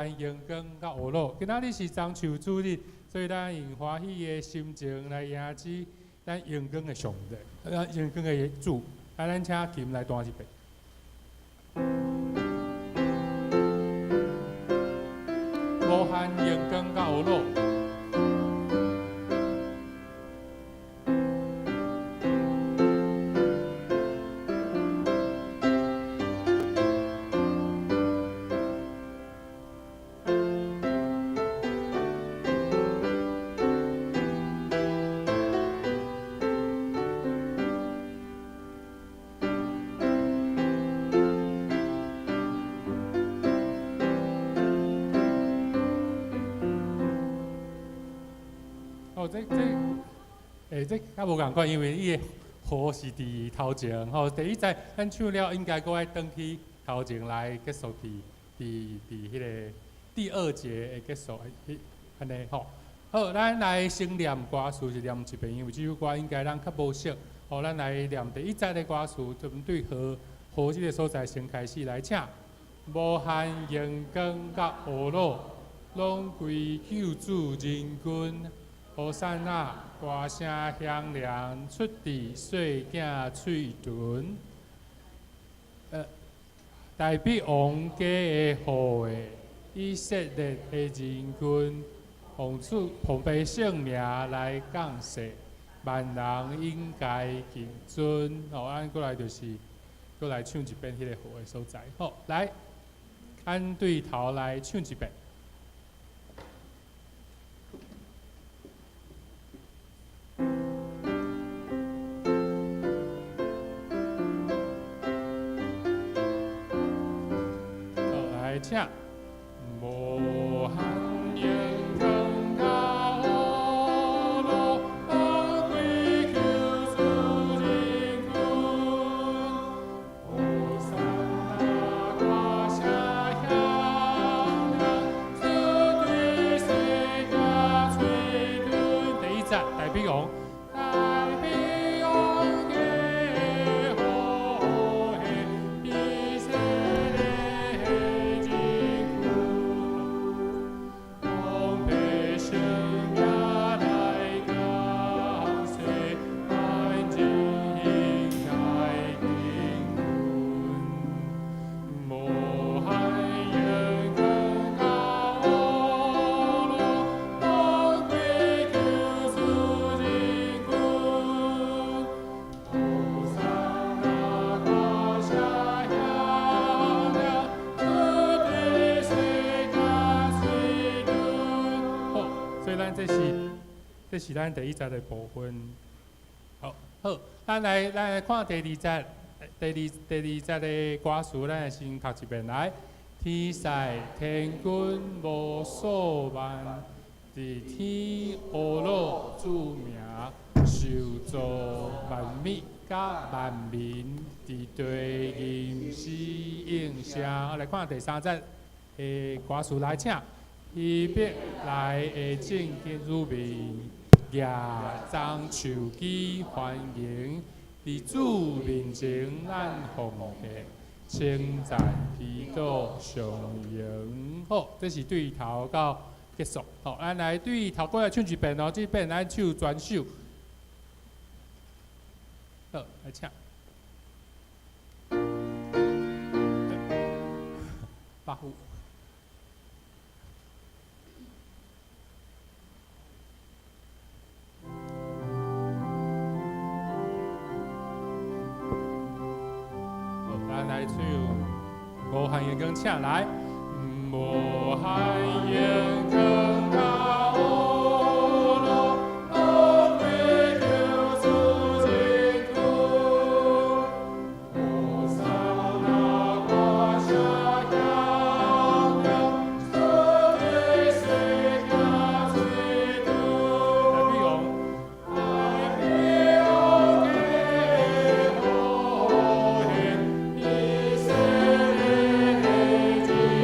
榮光佮呵咾。今仔日是棕樹主日，所以咱用歡喜的心情來迎接咱榮光的上帝，咱榮光的主。啊，咱請琴來彈一遍。無限榮光佮呵咾。哦，這較無仝款，因為伊的號是佇頭前，吼。第一節咱唱了，應該閣愛轉去頭前來結束佇佇佇彼個第二節的結束，彼按呢吼。好，咱來先念歌詞是念一遍，因為這首歌應該咱較無熟。好，咱來念第一節的歌詞，針對號號這个所在先開始來，請。無限榮光佮呵咾，攏歸救主仁君。和散那，歌聲響亮，出佇細囝喙唇。大衛王家的後裔，以色列的仁君，奉主奉父聖名來降世，萬人應該敬尊。哦，咱閣來就是閣來唱一遍彼个號的所在。好，來，咱對頭來唱一遍。好，來請。無限榮光佮呵咾，攏歸救主仁君。和散那，歌聲響亮，出佇細囝喙唇。第一節，大衛王。大衛王家的後裔，以色列的仁君，奉父聖名來降世，萬人應該敬尊。無限榮光佮呵咾，攏歸救主仁君。和散那，歌聲響亮，出佇細囝喙唇。好，所以咱這是咱第一節的部分。好，好，咱來看第二節，第二節的歌詞，咱來先讀一遍來。天使天軍無數萬，佇天呵咾主名，受造萬物佮萬民，佇地吟詩應聲。我來看第三節的歌詞來，請。希伯來的眾子民，舉棕樹枝歡迎，佇主面前咱奉獻，稱讚基督上榮。好，這是對頭到結束。好，咱來對頭閣來唱一遍哦，這遍咱唱全首。好，來請。八五。好，咱來唱無限榮光，請來。無限榮光佮呵咾，攏歸救主仁君。和散那，歌聲響亮，出佇細囝喙唇。大衛王。大衛王家的後裔，以色列的仁君，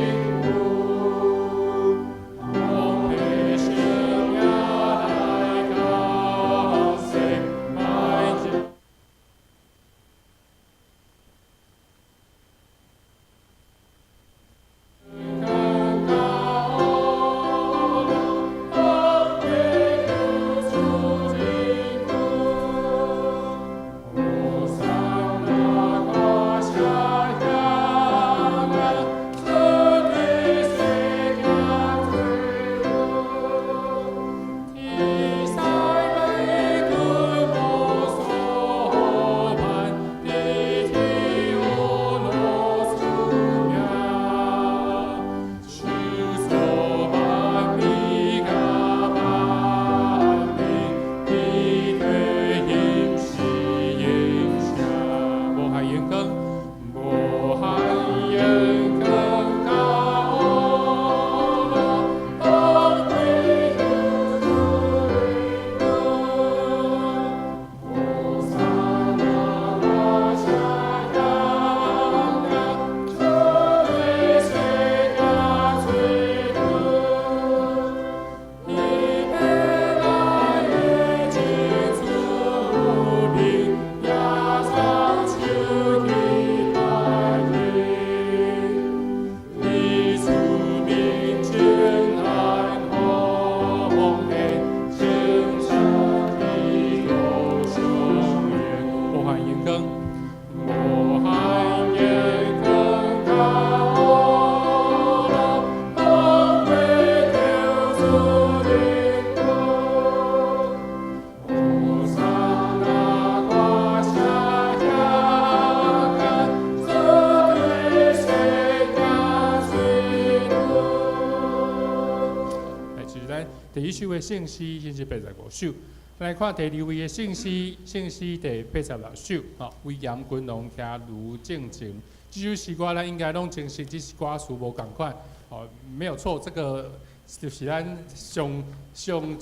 第一首的聖詩，先是85首。來看第二位的聖詩，聖詩第86首，吼，威嚴君王徛如正前。這首詩歌咱應該攏真熟，只是歌詞無仝款，哦，沒有錯，這個就是咱上上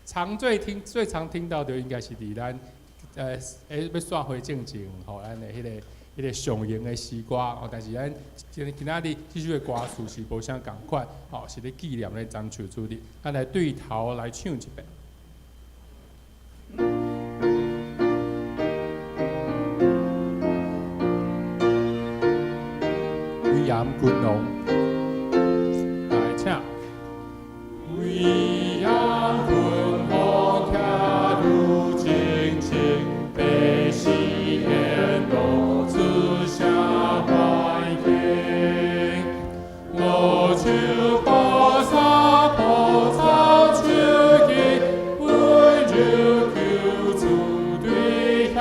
常最聽最常聽到的，應該是佇咱欲散會進前，吼，咱的彼個常用的詩歌，哦，但是咱今今仔日這首的歌詞是無啥仝款，吼，是咧紀念咧樟樹主日，咱來對頭來唱一遍。威嚴君王，來請。威嚴君王徛如正前，百姓沿路出聲歡迎。五樹菩薩菩薩手記，溫柔救主對遐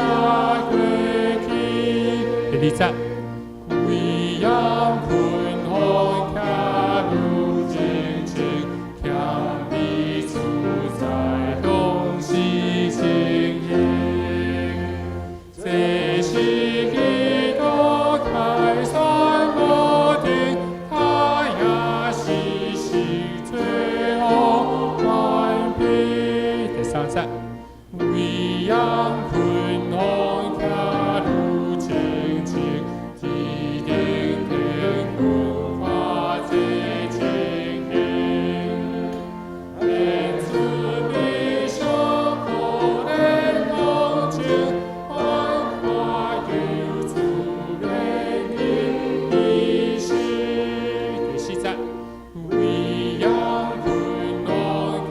過去。第二節。威嚴君王徛如正前，謙卑自在向時前行。這是基督凱旋無定，他也是是罪惡權柄。第三節。威嚴君王徛如正前，天頂天君看這情形。願慈悲相可憐同情，萬化救主憐憫一心。第四節。威嚴君王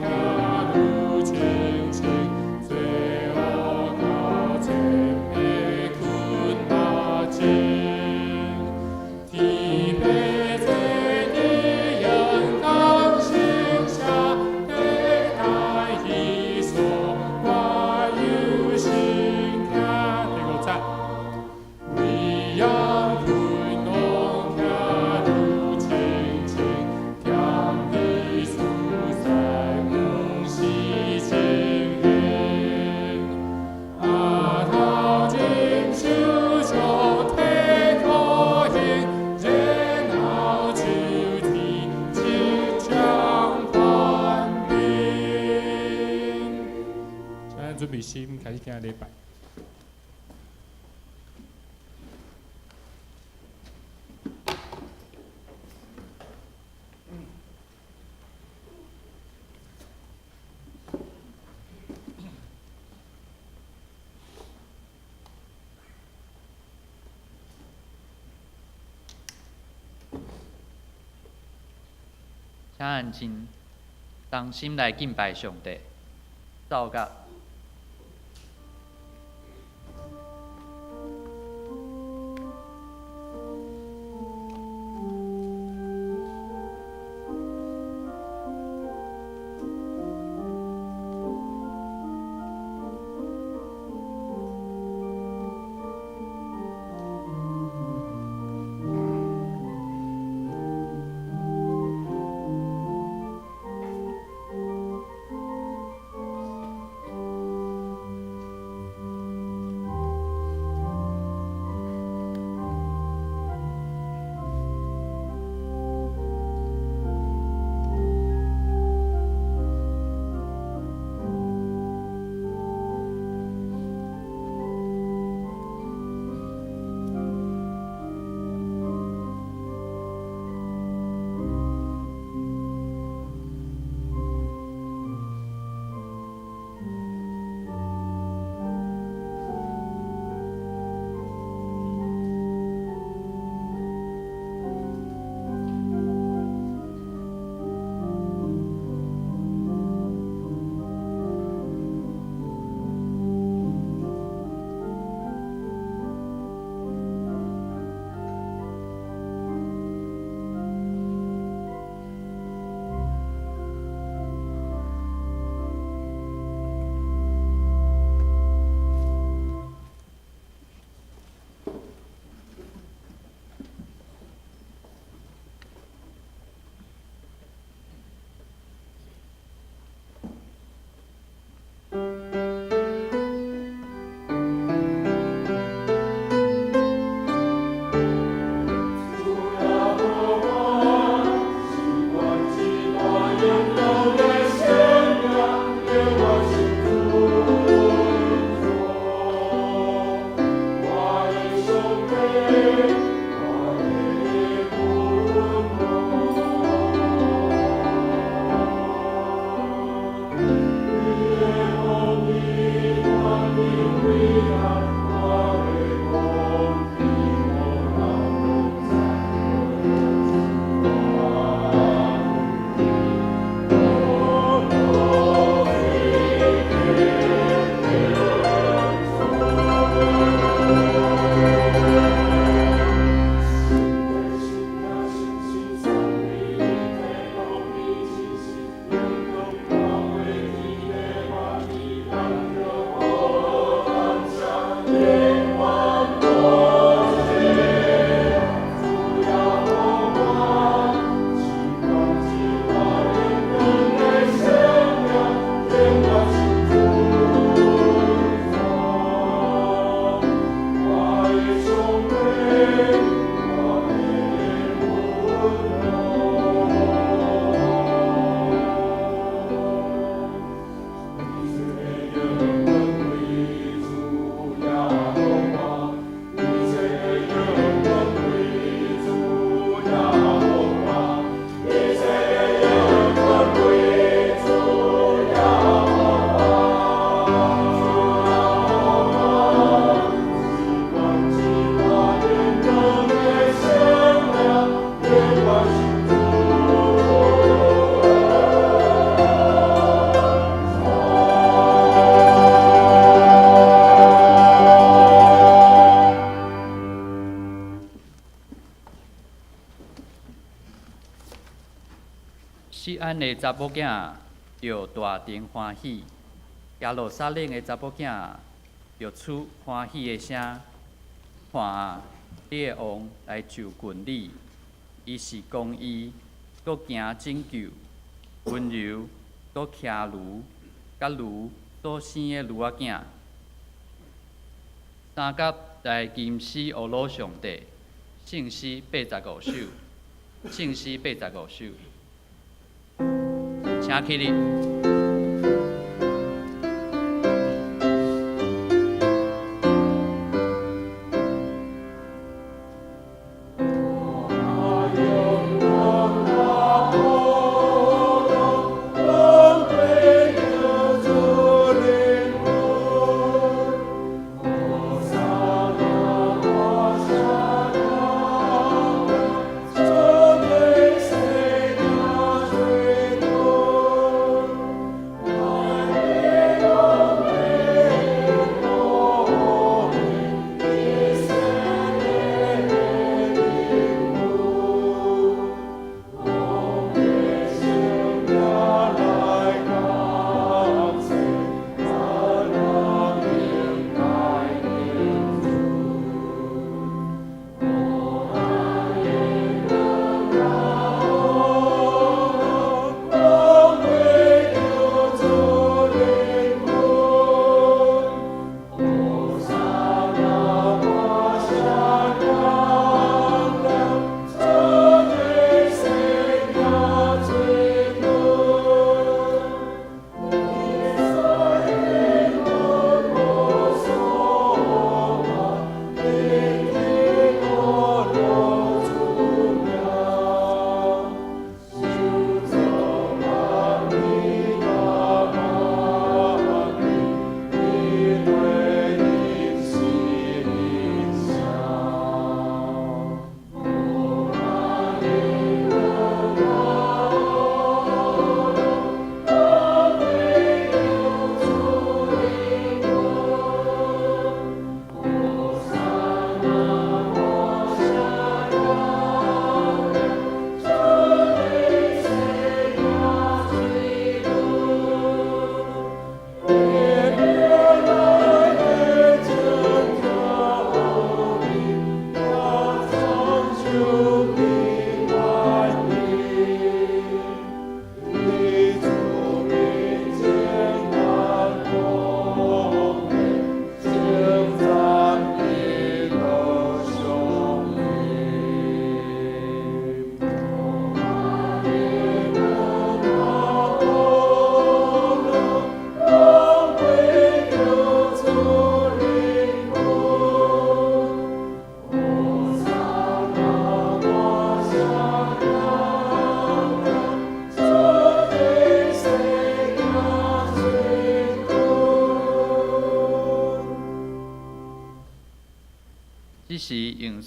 徛如正前，罪惡高前被困馬前。天白坐的陽光星下，等待伊所我有心徛。第五節。威嚴君王徛如正前，謙卑自在向時前行。阿頭前手上提可行，然後就提即將權柄。請咱準備心，開始今禮拜。請安靜，同心來敬拜上帝。奏樂。永恆的生命，永遠是尊崇。我的上帝，我的君王，你的公義權柄偉大，我的公義無人能知，無錫安的查某囝著大聲歡喜，耶路撒冷的查某囝著出歡喜的聲。看啊，你的王來就近你，伊是公義，閣行拯救，溫柔，閣騎驢，佮驢所生的驢仔囝。三甲來吟詩呵咾上帝，聖詩85首，聖詩85首，請起立。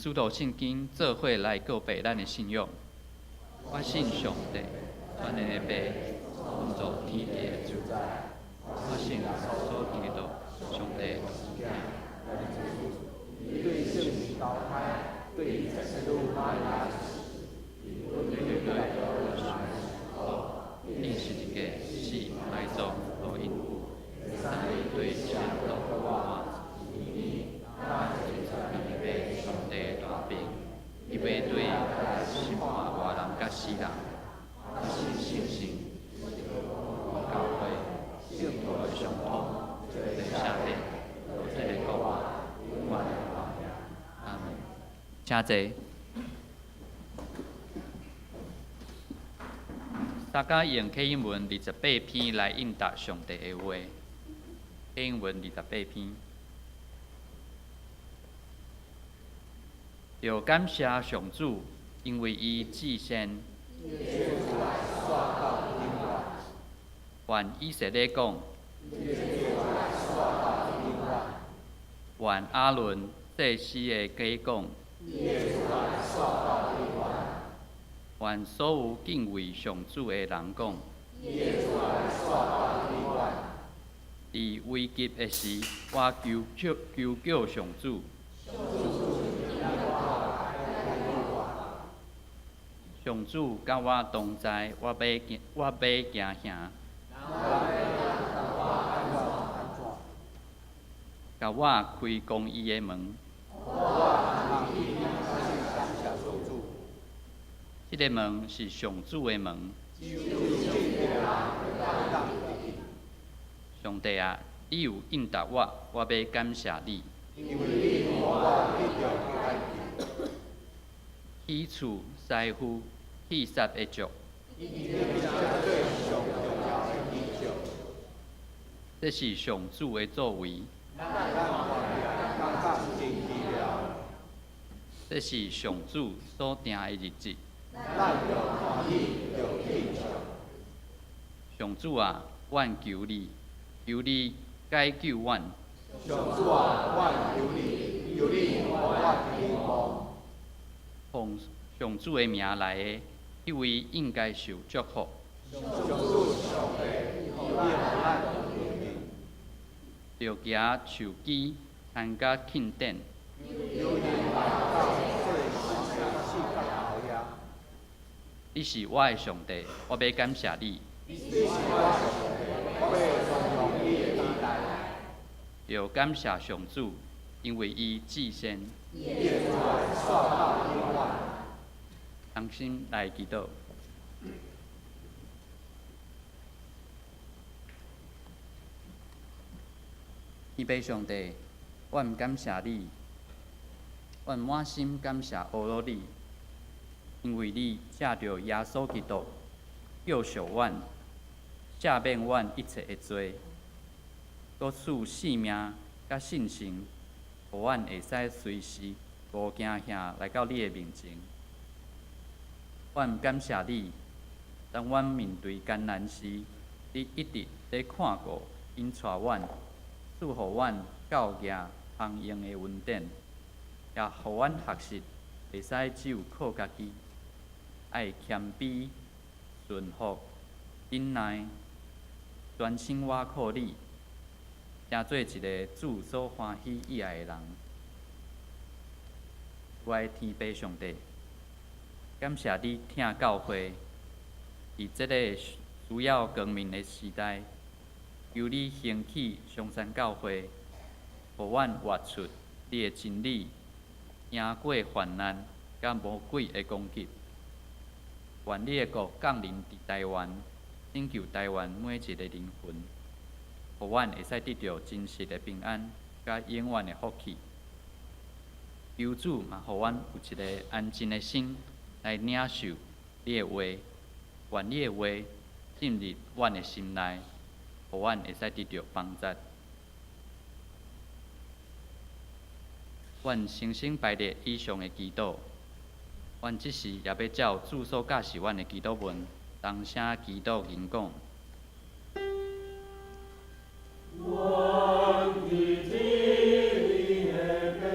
使徒信經做伙來告白咱的信仰。我信上帝，全能的父，創造天地的主。我信耶穌基督，上帝的獨生子。對聖靈投胎，對聖女瑪利亞對對對，釘十字架死埋葬，予陰府，三日對死裡復活，上帝的大能，伊欲轉來審判活人佮死人。我信聖神，教會，聖徒的相通，罪的赦免，落世的復活，永遠的活。阿門。請坐。大家用啟應文28篇來應答上帝的話。啟應文二十八篇。著感謝上主，因為伊至善。願以色列講。願亞倫祭司的家講。願所有敬畏上主的人講。佇危急的時，我求叫上主。上主佮我同在，我欲驚嚇。共我開公義的門。這个門是上主的門。上帝啊，你有應答我，我欲感謝你。彼此師傅去殺的族。這是上主的作為。這是上主所定的日子。上主啊，阮求你，求你解救阮。上主啊，阮求你，求你予阮希望。奉上主的名來的，彼位應該受祝福。上主上帝，伊予咱榮耀。著舉樹枝參加慶典。你是我的上帝，我欲感謝你。你是我上帝，我欲頌揚你的偉大。著感謝上主，因為伊至善。伊的慈愛煞到永遠。同心來祈禱。天父上帝，阮感謝你，阮滿心感謝阿羅你，因為你藉著耶穌基督救贖阮，赦免阮一切的罪，閣賜性命佮信心，予阮會使隨時無驚嚇來到你的面前。阮感謝你，當阮面對艱難時，你一直佇看顧、引帶阮，賜予阮教業通用的恩典，也予阮學習會使只有靠家己，愛謙卑、順服、忍耐，專心倚靠你，成做一个主所歡喜意愛的人。我的天父上帝，感謝你疼教會，佇這个需要光明的時代，求你興起松山教會，予阮活出你的真理，贏過患難佮魔鬼的攻擊。願你的國降臨佇台灣，拯救台灣每一个靈魂，予阮會使得著真實的平安佮永遠的福氣。求主嘛，予阮有一个安靜的心來領受你的話，願你的話進入阮的心內，予阮會使得著幫助。阮誠心排列以上的祈禱，阮這時也欲照主所教示阮的祈禱文，同聲祈禱吟講。阮的天父。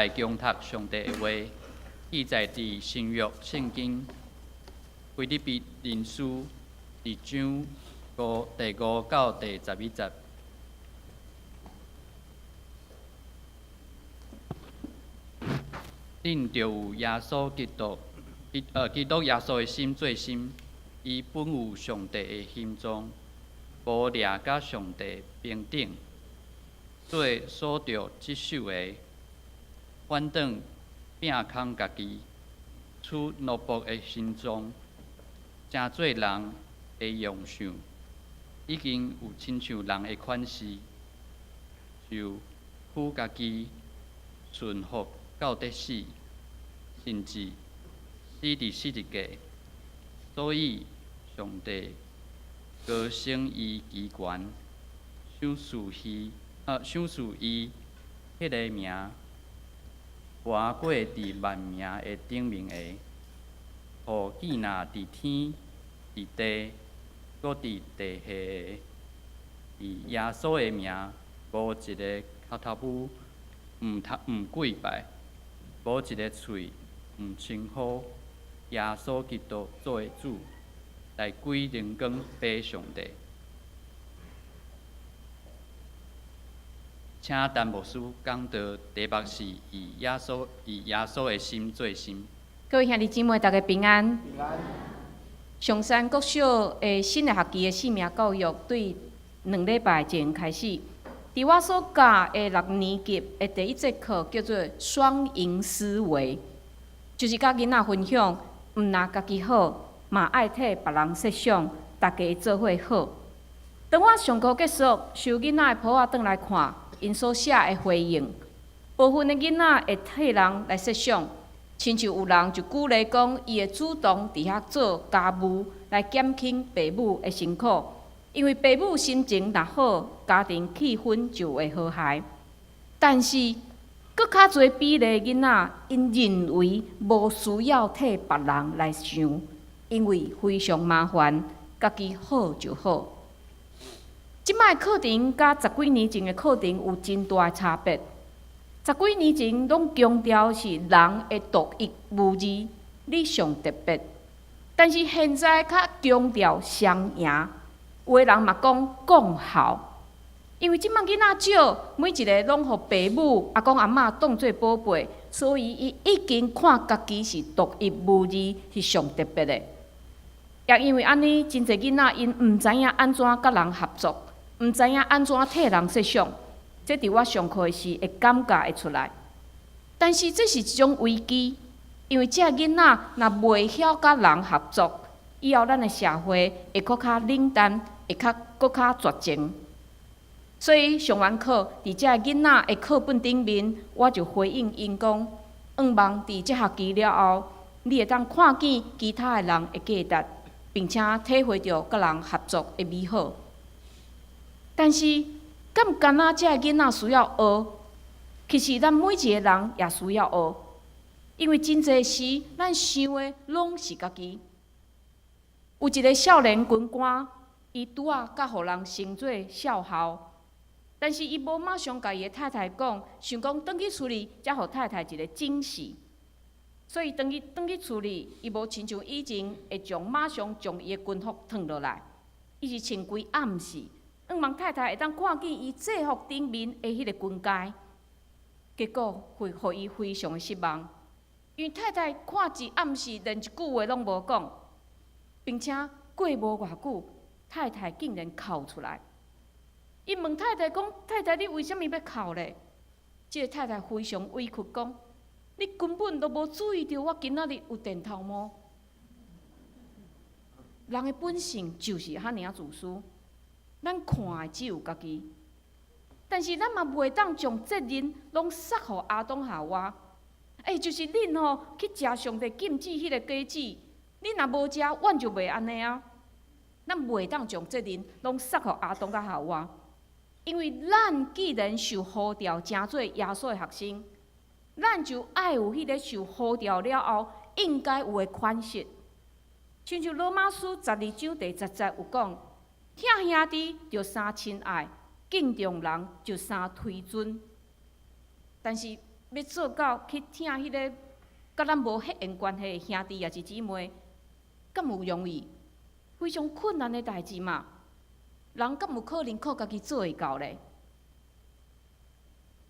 來恭讀上帝的話，記載佇新約聖經腓立比人書二章五第5到第11節。恁著有耶穌基督，基督耶穌的心做心，伊本有上帝的形狀，無掠佮上帝平等，做所著執守的，反轉摒空家己，取奴僕的形狀，成做人的樣相，已經有親像人的款式，就屈家己，順服到得死，甚至死佇十字架。所以上帝高升伊其懸，賞賜伊彼个名，懸過佇萬名的頂面的，予見若佇天、佇地、閣佇地下的，佇耶穌的名，無一个跤頭拇毋跪拜，無一个喙毋稱呼耶穌基督做主，來歸榮光予上帝。請陳牧師講道，題目是以耶穌的心做心。各位兄弟姊妹，大家平安。平安。松山國小的新的學期的生命教育，對2禮拜前開始。佇我所教的六年級的第一節課叫做雙贏思維，就是佮囡仔分享，毋若家己好，嘛愛替別人設想，大家做伙好。當我上課結束，收囡仔的簿仔轉來看，𪜶所寫的回應，部分的囡仔會替人來設想，親像有人就舉例講，伊會主動佇遐做家務來減輕爸母的辛苦，因為爸母心情若好，家庭氣氛就會和諧。但是，閣較濟比例囡仔，𪜶認為無需要替別人來想，因為非常麻煩，家己好就好。這擺課程佮十幾年前的課程有真大的差別。十幾年前攏強調是人的獨一無二，你上特別。但是現在較強調雙贏，有的人嘛講共好，因為這擺囡仔少，每一個攏予爸母、阿公阿嬤當做寶貝，所以伊已經看家己是獨一無二，是上特別的。也因為按呢，真濟囡仔𪜶毋知影按怎佮人合作，毋知影按怎替人設想，這佇我上課時會感覺會出來。但是這是一種危機，因為這囡仔若袂曉佮人合作，以後咱的社會會閣較冷淡，會較閣較絕情。所以上完課，佇這囡仔的課本頂面，我就回應𪜶講：向望佇這學期了後，你會當看見其他的人的價值，並且體會著佮人合作的美好。但是，敢毋干焦這个囡仔需要學？其實咱每一個人也需要學，因為真濟時咱想的攏是家己。有一個少年軍官，伊拄仔佮予人升做少校，但是伊無馬上共伊的太太講，想講轉去厝裡，才予太太一個驚喜。所以當伊轉去厝裡，伊無親像以前會將馬上將伊的軍服脫落來，伊是穿規暗時。向望太太會當看見伊制服頂面的彼個軍階，結果會予伊非常的失望，因為太太看一暗時連一句話攏無講，並且過無偌久，太太竟然哭出來。伊問太太講：太太，你為啥物欲哭咧？這個太太非常委屈講：你根本都無注意著我今仔日有電頭毛。人的本性就是遐爾仔自私。咱看的只有家己，但是咱嘛袂當將責任攏捒予亞當夏娃。欸，就是恁吼去食上帝禁止彼個果子，恁若無食，阮就袂按呢啊。咱袂當將責任攏捒予亞當佮夏娃，因為咱既然受呼召成做耶穌的學生，咱就愛有彼個受呼召了後應該有的款式。親像羅馬書12章第10節有講：疼兄弟就相親愛，敬重人就相推尊。但是欲做到去疼彼个佮咱無血緣關係的兄弟抑是姊妹，敢有容易？非常困難的代誌嘛。人敢有可能靠家己做會到咧？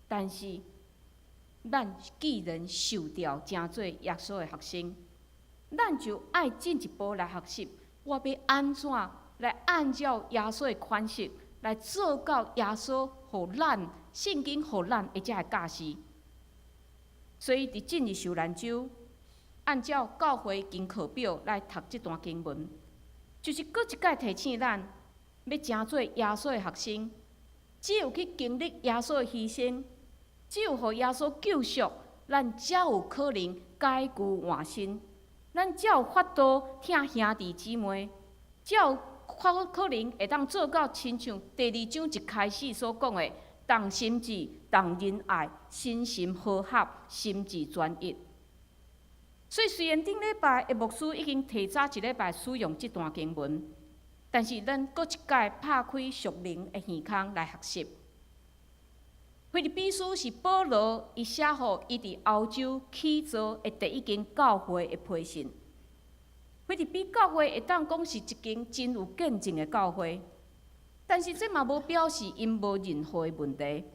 但是，咱既然受召成做耶穌的學生，咱就愛進一步來學習，我欲按怎來按照耶穌的款式來做到耶穌予咱聖經予咱的這个教示。所以，佇進入受難週，按照教會經課表來讀這段經文，就是閣一擺提醒咱，欲成做耶穌的學生，只有去經歷耶穌的犧牲，只有予耶穌救贖，咱才有可能改舊換新，咱才有法度疼兄弟姊妹，才有可能會當做到親像第二章一開始所講的，同心志、同仁愛、身心和合、心志專一。所以雖然頂禮拜的牧師已經提早一禮拜使用這段經文，但是咱閣一擺拍開屬靈的耳孔來學習。腓立比書是保羅伊寫予伊佇歐洲起造的第一間教會的批信。腓立比教會會當講是一間真有見證的教會，但是這嘛無表示𪜶無任何的問題，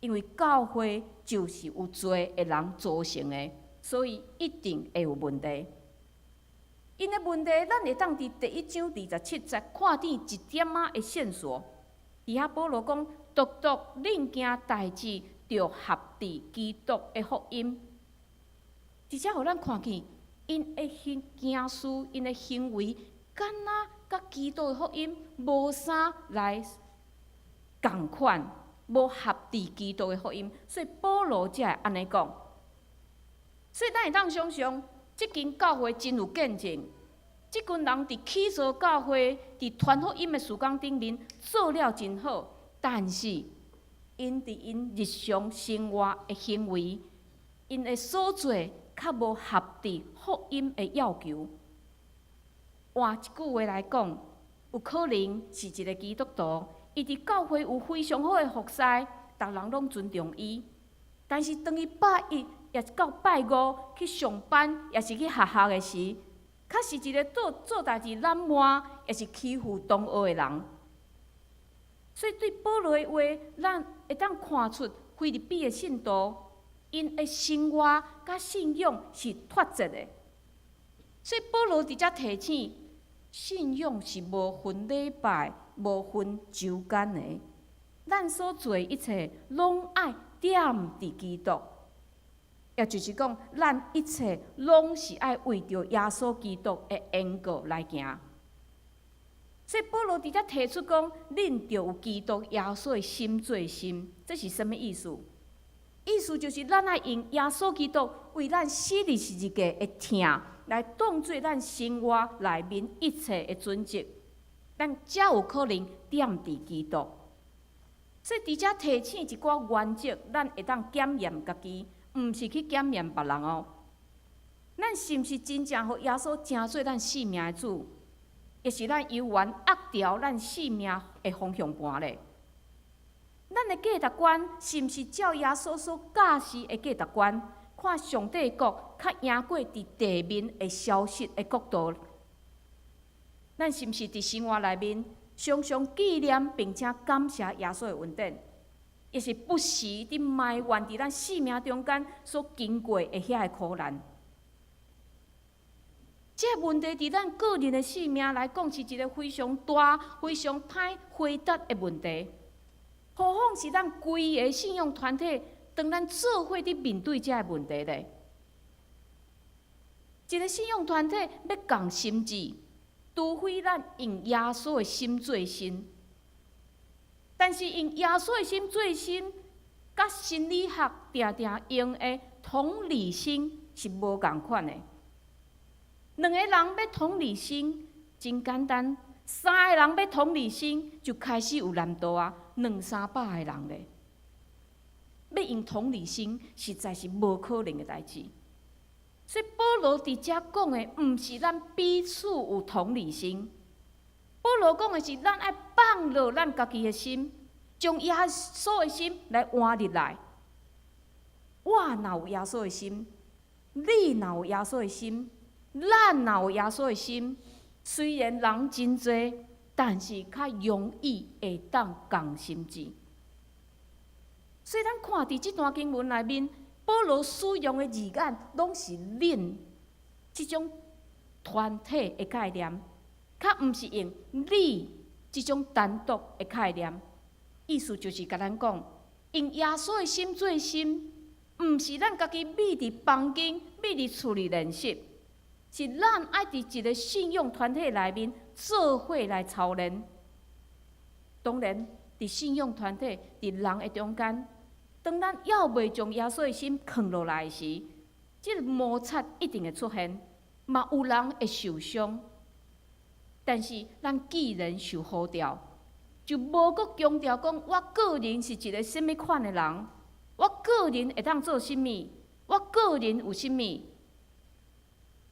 因為教會就是有罪的人組成的，所以一定會有問題。𪜶的問題，咱會當佇第一章27節看見一點仔的線索。佇遐保羅講，獨獨恁行代誌，著合佇基督的福音。佇遮予咱看見，𪜶的行行事，𪜶的行為，敢若佮基督的福音無啥來仝款，無合佇基督的福音，所以保羅才會按呢講。所以咱會當想像，這間教會真有見證，這群人佇起造教會、佇傳福音的事工頂面做了真好，但是𪜶佇𪜶日常生活的行為，𪜶的所做較無合佇福音的要求。換一句話來講，有可能是一个基督徒，伊佇教會有非常好的服侍，逐人攏尊重伊。但是當伊拜一，抑是到拜五去上班，抑是去學校的時，較是一个做做代誌懶惰，抑是欺負同學的人。所以對保羅的話，咱會當看出腓立比的信徒，𪜶的生活佮信仰是脫節的。所以保羅佇遮提醒，信仰是無分禮拜、無分週間的。咱所做的一切，攏愛踮佇基督，也就是講，咱一切攏是愛為著耶穌基督的緣故來行。所以保羅佇遮提出講，恁著有基督耶穌的心做心，這是啥物意思？意思就是咱愛用耶穌基督為咱死佇十字架的疼，來當做咱生活內面一切的準則，咱才有可能踮佇基督。所以佇遮提醒一寡原則，咱會當檢驗家己，毋是去檢驗別人哦。咱是毋是真正予耶穌成做咱生命的主？抑是咱猶原壓牢咱生命的方向盤咧？咱的價值觀是毋是照耶穌所教示的價值觀？看上帝國較贏過佇地面會消失的國度？咱是毋是佇生活內面常常紀念並且感謝耶穌的恩典？抑是不時佇埋怨佇咱生命中間所經過的遐个苦難？這个問題佇咱個人的生命來講，是一个非常大、非常歹回答的問題。何況是咱規个信仰團體，當咱做伙佇面對這个問題咧。一个信仰團體欲仝心志，除非咱用耶穌的心做心。但是用耶穌的心做心，佮心理學定定用的同理心是無仝款的。兩个人欲同理心，真簡單；三个人欲同理心，就開始有難度啊。兩三百個人咧，欲用同理心，實在是無可能的代誌。所以保羅佇遮講的，毋是咱彼此有同理心。保羅講的是，咱愛放落咱家己的心，將耶穌的心來換入來。我若有耶穌的心，你若有耶穌的心，咱若有耶穌的心，雖然人真濟，但是較容易會當仝心志。所以咱看佇這段經文內面，保羅使用的字眼攏是恁這種團體的概念，較毋是用你這種單獨的概念。意思就是共咱講，用耶穌的心做心，毋是咱家己覕佇房間、覕佇厝裡練習，是咱愛佇一个信仰團體內面做伙來操練。當然，佇信仰團體、佇人的中間，當咱猶未將耶穌的心囥落來時，這个摩擦一定會出現，嘛有人會受傷。但是，咱既然受呼召，就無閣強調講我個人是一个啥物款的人，我個人會當做啥物，我個人有啥物。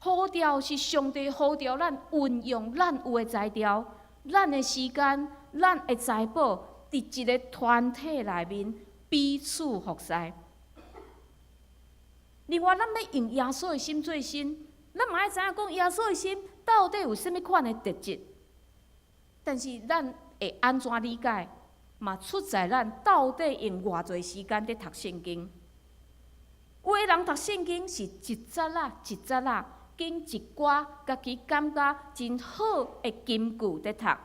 呼召是上帝呼召咱運用咱有的才調、咱的時間、咱的財寶，佇一个團體內面彼此服侍。另外，咱欲用耶穌的心做心，咱嘛愛知影講耶穌的心到底有啥物款的特質。但是，咱會按怎理解，嘛出在咱到底用偌濟時間佇讀聖經。有的人讀聖經是一節仔一節仔，揀一寡家己感覺真好的金句佇讀。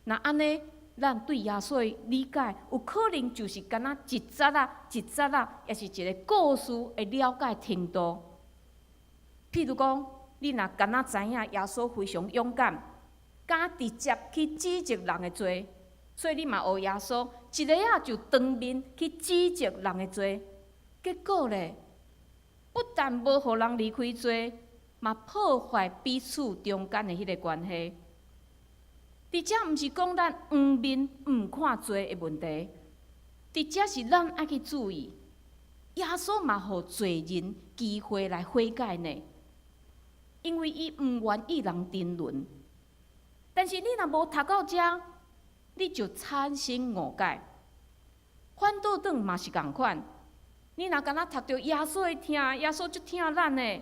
若按呢，咱對耶穌的理解，有可能就是敢若一節仔一節仔，抑是一个故事的了解程度。譬如講，你若敢若知影耶穌非常勇敢，敢直接去指責人的罪，所以你嘛學耶穌，一下仔就當面去指責人的罪，結果咧，不但無予人離開罪，嘛破壞彼此中間的彼个關係。佇遮毋是講咱黃面毋看罪的問題，佇遮是咱愛去注意，耶穌嘛予罪人機會來悔改呢，因為伊毋願意人沉淪。但是你若無讀到遮，你就產生誤解。反倒轉嘛是仝款，你若敢若讀著耶穌的疼，耶穌足疼咱的，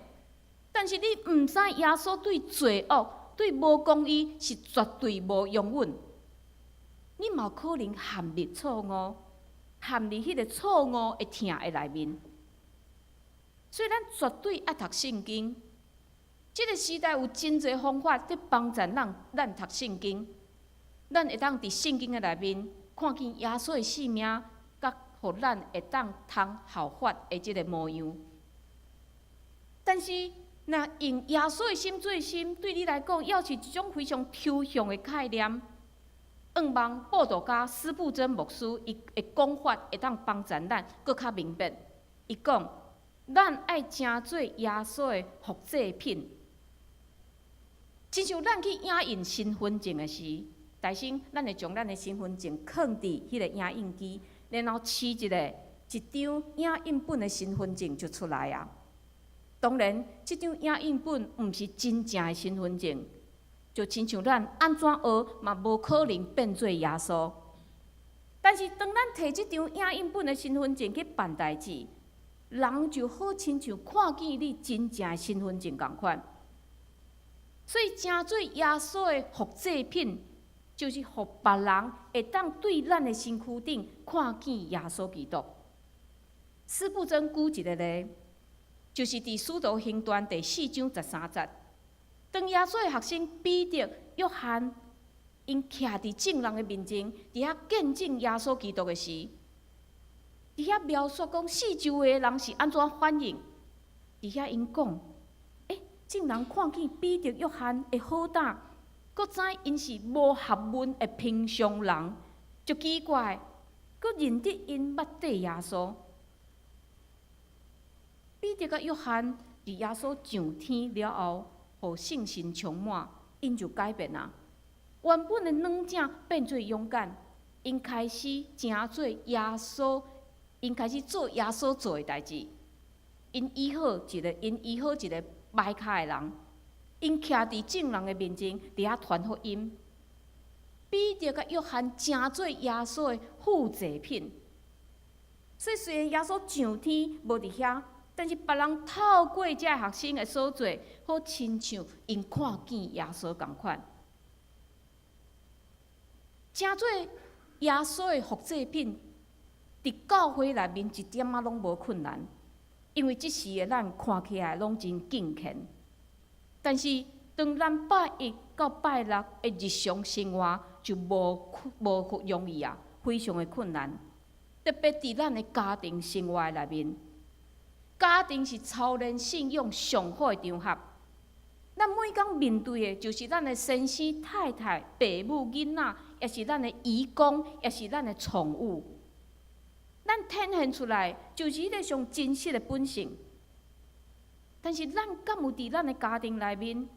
但是你毋知耶穌對罪惡、對無公義是絕對無容忍，你嘛可能陷入錯誤，陷入彼个錯誤的疼的內面。所以咱絕對愛讀聖經。這个時代有真濟方法佇幫助咱讀聖經，咱會當佇聖經的內面看見耶穌的性命，佮予咱會當通效法的這个模樣。但是，若用耶穌的心做心，對你來講，猶是一種非常抽象的概念。向望布道家司布真牧師伊的講法會當幫助咱閣較明白。伊講，咱愛成做耶穌的複製品。親像咱去影印身份證的時，大先咱會將咱的身份證囥佇彼個影印機，然後試一下，一張影印本的身份證就出來啊。當然，這張影印本毋是真正的身份證，就親像咱按怎學嘛無可能變做耶穌。但是當咱提這張影印本的身份證去辦代誌，人就好親像看見你真正的身份證仝款。所以，成做耶穌的複製品，就是予別人會當對咱的身軀頂看見耶穌基督。司布真舉一个例，就是佇《使徒行傳》第4章13節，當耶穌的學生彼得、約翰，𪜶徛佇眾人的面前，佇遐見證耶穌基督的時，佇遐描述講四周圍的人是按怎反應，佇遐𪜶講，眾人看見彼得、約翰的好膽，閣知𪜶是無學問的平常人，就奇怪，閣認得𪜶捌綴耶穌。彼得佮約翰佇耶穌上天了後，予聖神充滿，𪜶就改變啊。原本的軟正變做勇敢，𪜶開始成做耶穌，𪜶開始做耶穌做的代誌。𪜶醫好一个䆀跤的人，𪜶徛佇眾人的面前，佇遐傳福音。彼得佮約翰成做耶穌的複製品。所以雖然耶穌上天無佇遐，但是別人透過這个學生的所做，好親像𪜶看見耶穌仝款。成做耶穌的複製品，佇教會內面一點仔攏無困難，因為這時的咱看起來攏真敬虔。但是當咱拜一到拜六的日常生活就無容易啊，非常的困難。特別佇咱的家庭生活內面，家庭是操練信仰上好的場合。咱每工面對的，就是咱的先生、太太、爸母、囡仔，抑是咱的移工，抑是咱的寵物。咱展現出來，就是彼個上真實的本性。但是咱敢有佇咱的家庭內面，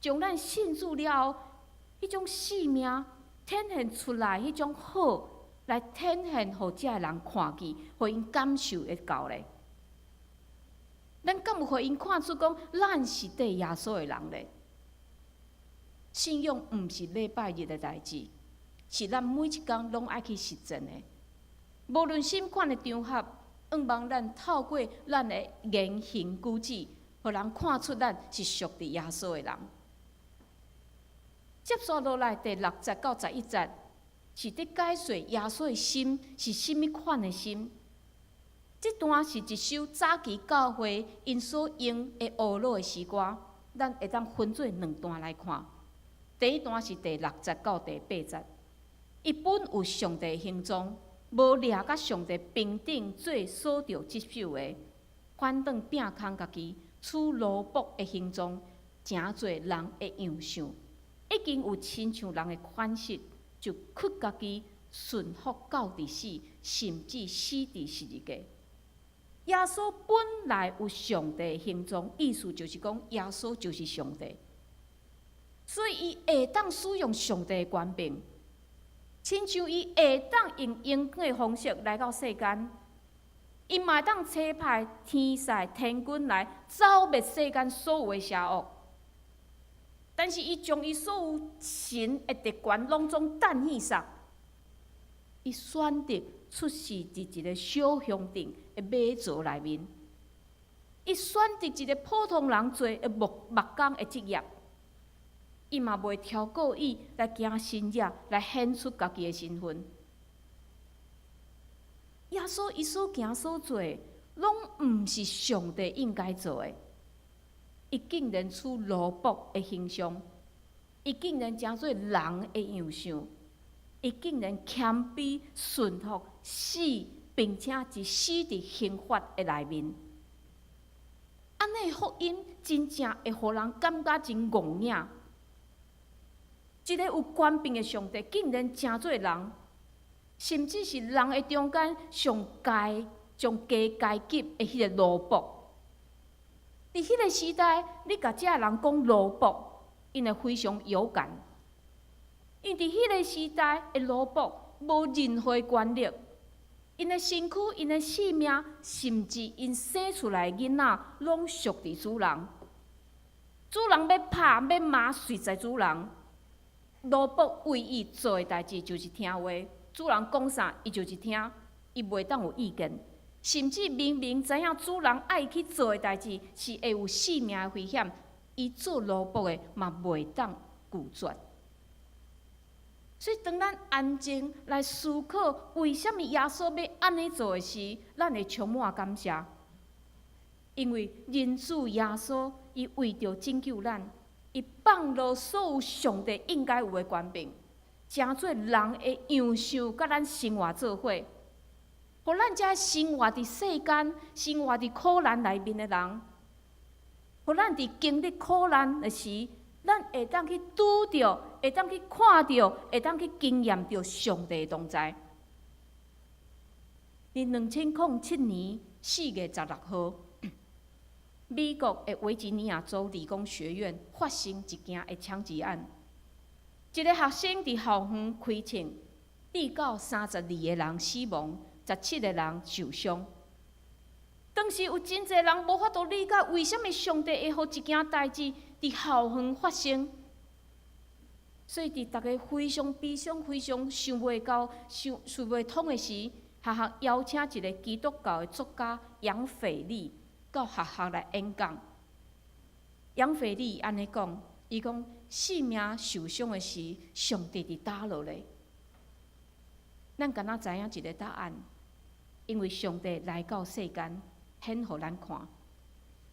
將咱信主了後，彼種生命展現出來，彼種好，來展現予遮的人看見，予𪜶感受會到咧。咱敢有予𪜶看出講，咱是綴耶穌的人咧？信仰毋是禮拜日的代誌，是咱每一工攏愛去實踐的。無論啥款的場合，向望咱透過咱的言行舉止，予人看出咱是屬佇耶穌的人。接續落來第六節到11節，是佇解說耶穌的心是啥物款的心。這段是一首早期教會𪜶所用的烏魯的詩歌，咱會當分做兩段來看。第一段是第六節到第八節，伊本有上帝形狀，無掠佮上帝平等做所著執守的，反轉摒空家己，取奴僕的形狀，成做人的樣相，已經有親像人的款式，就屈家己，順服到佇死，甚至死佇十字架。耶穌本來有上帝形狀，意思就是講耶穌就是上帝，所以伊會當使用上帝的權柄，親像伊會當用榮光的方式來到世間，伊嘛會當差派天使天軍來剿滅世間所有的邪惡。但是伊將伊所有神的特權攏總擲去煞，伊選擇出世佇一個小鄉鎮的馬槽內面，伊選擇一個普通人做的木工的職業，伊嘛袂挑故意來行神跡來顯出家己的身份。耶穌伊所行所做，攏毋是上帝應該做的。伊竟然取奴僕的形象，伊竟然成做人的樣相，伊竟然謙卑順服死，並且是死佇刑罰的內面。按呢福音真正會予人感覺真戇影。一個有權柄的上帝，竟然成做人，甚至是人的中間上階、上低階級的彼個奴僕。佇彼個時代，你共這个人講奴僕，𪜶會非常有感。因為佇彼個時代的奴僕無任何權力，𪜶的身軀、𪜶的性命，甚至𪜶生出來的囡仔，攏屬佇主人。主人欲拍欲罵，隨在主人。奴僕唯一做的代誌就是聽話，主人講啥，伊就是聽，伊袂當有意見。甚至明明知影主人愛去做的代誌是會有性命的危險，伊做奴僕的嘛袂當拒絕。所以，當咱安靜來思考為啥物耶穌欲按呢做的時，咱會充滿感謝，因為人子耶穌伊為著拯救咱，伊放落所有上帝應該有的權柄，成做人的樣相，佮咱生活做伙，予咱這生活佇世間、生活佇苦難內面的人，予咱佇經歷苦難的時，咱會當去拄著，會當去看著，會當去經驗著上帝的同在。佇2007年4月16號，美國的維吉尼亞州理工學院發生一件的槍擊案，一個學生佇校園開槍，致到32個人死亡，17個人受傷。當時有真濟人無法度理解，為啥物上帝會予這件代誌佇校園發生。所以，佇逐家非常悲傷、非常想袂到、想想袂通的時，學校邀請一个基督教的作家楊斐利到學校來演講。楊斐利按呢講，伊講性命受傷的時，上帝佇佗落咧？咱敢若知影一个答案，因為上帝來到世間，顯予咱看。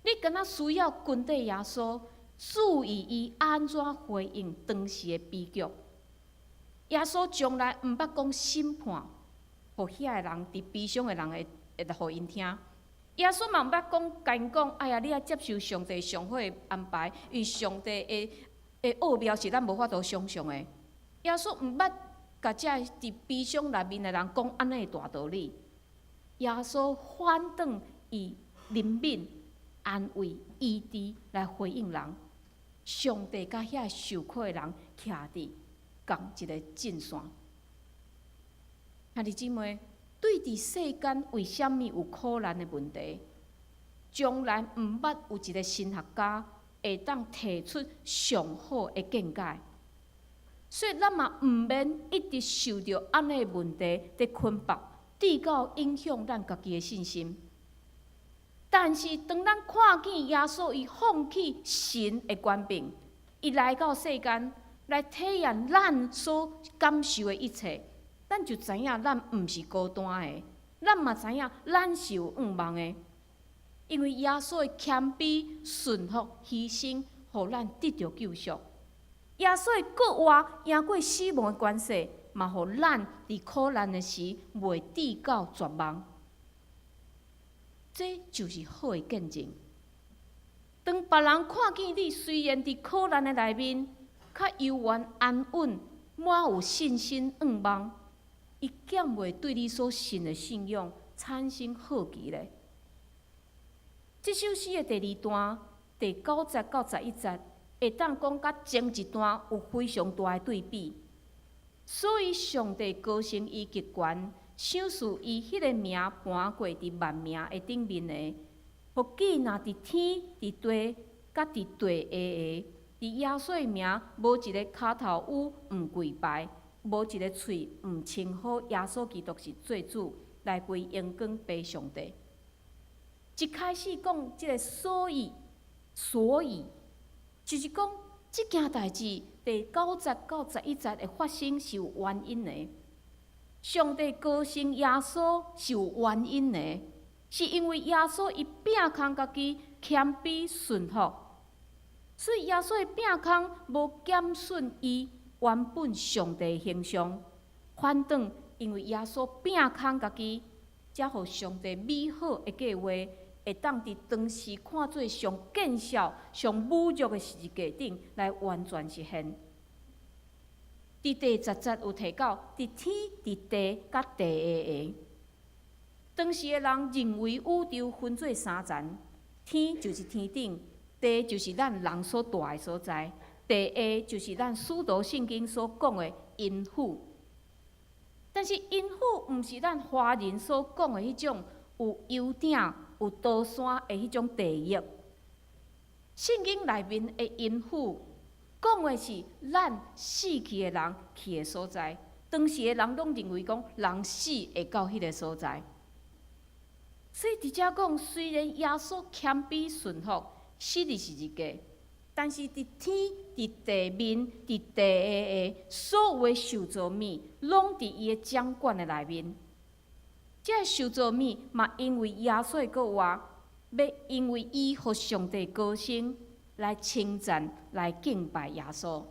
你敢若需要跟綴耶穌，注意伊按怎回應當時的悲劇。耶穌從來毋捌講審判，予遐个人佇悲傷的人會會予𪜶聽。耶穌嘛毋捌講共𪜶講，哎呀，你愛接受上帝上好的安排，因為上帝的的奧妙是咱無法度想象的。耶穌毋捌共這佇悲傷內面的人講按呢的大道理。耶穌反轉以憐憫、安慰、醫治來回應人。上帝佮遐受苦的人徛佇仝一个陣線。兄弟姊妹，對佇世間為啥物有苦難的問題，從來毋捌有一个神學家會當提出上好的見解。所以咱嘛毋免一直受著按呢的問題佇捆縛，直到影響咱家己的信心。但是當咱看見耶穌伊放棄神的權柄，伊來到世間來體驗咱所感受的一切，咱就知影咱毋是孤單的，咱嘛知影咱是有向望的。因為耶穌的謙卑、順服、犧牲，予咱得著救贖。耶穌的復活贏過死亡的權勢，嘛予咱佇苦難的時袂至到絕望。這就是好的見證。當別人看見你雖然佇苦難的內面，較悠遠安穩，滿有信心向望，伊敢袂對你所信的信仰產生好奇咧？這首詩的第二段，第九節到十一節，會當講佮前一段有非常大的對比。所以上帝高升伊極懸，賞賜伊彼个名盤過佇萬名的頂面的，予既若佇天、佇地、佮佇地下的，佇耶穌的名，無一个跤頭趺毋跪拜，無一个喙毋稱呼耶穌基督是做主，來歸榮光父上帝。一開始講這个所以，所以就是講這件代誌第九節到十一節的發生是有原因的。上帝高升耶穌是有原因的，是因為耶穌伊摒空家己，謙卑順服，所以耶穌的摒空無減損伊原本上帝的形象，反轉因為耶穌摒空家己，才予上帝美好的計劃會當佇當時看做上見笑、上侮辱的十字架頂來完全實現。佇第十節有提到，佇天、佇地、佮地下的。當時的人認為宇宙分做三層，天就是天頂，地就是咱人所蹛的所在，地下就是咱使徒聖經所講的陰府。但是陰府毋是咱華人所講的彼種有幽頂、有刀山的彼種地獄。聖經內面的陰府，講的是咱死去的人去的所在。當時的人攏認為講，人死會到彼个所在。所以佇遮講，雖然耶穌謙卑順服，死佇十字架，但是佇天、佇地面、佇地下的所有的受造物，攏佇伊的掌管的內面。這个受造物嘛，因為耶穌的復活，欲因為伊予上帝高升，來稱讚、來敬拜耶穌。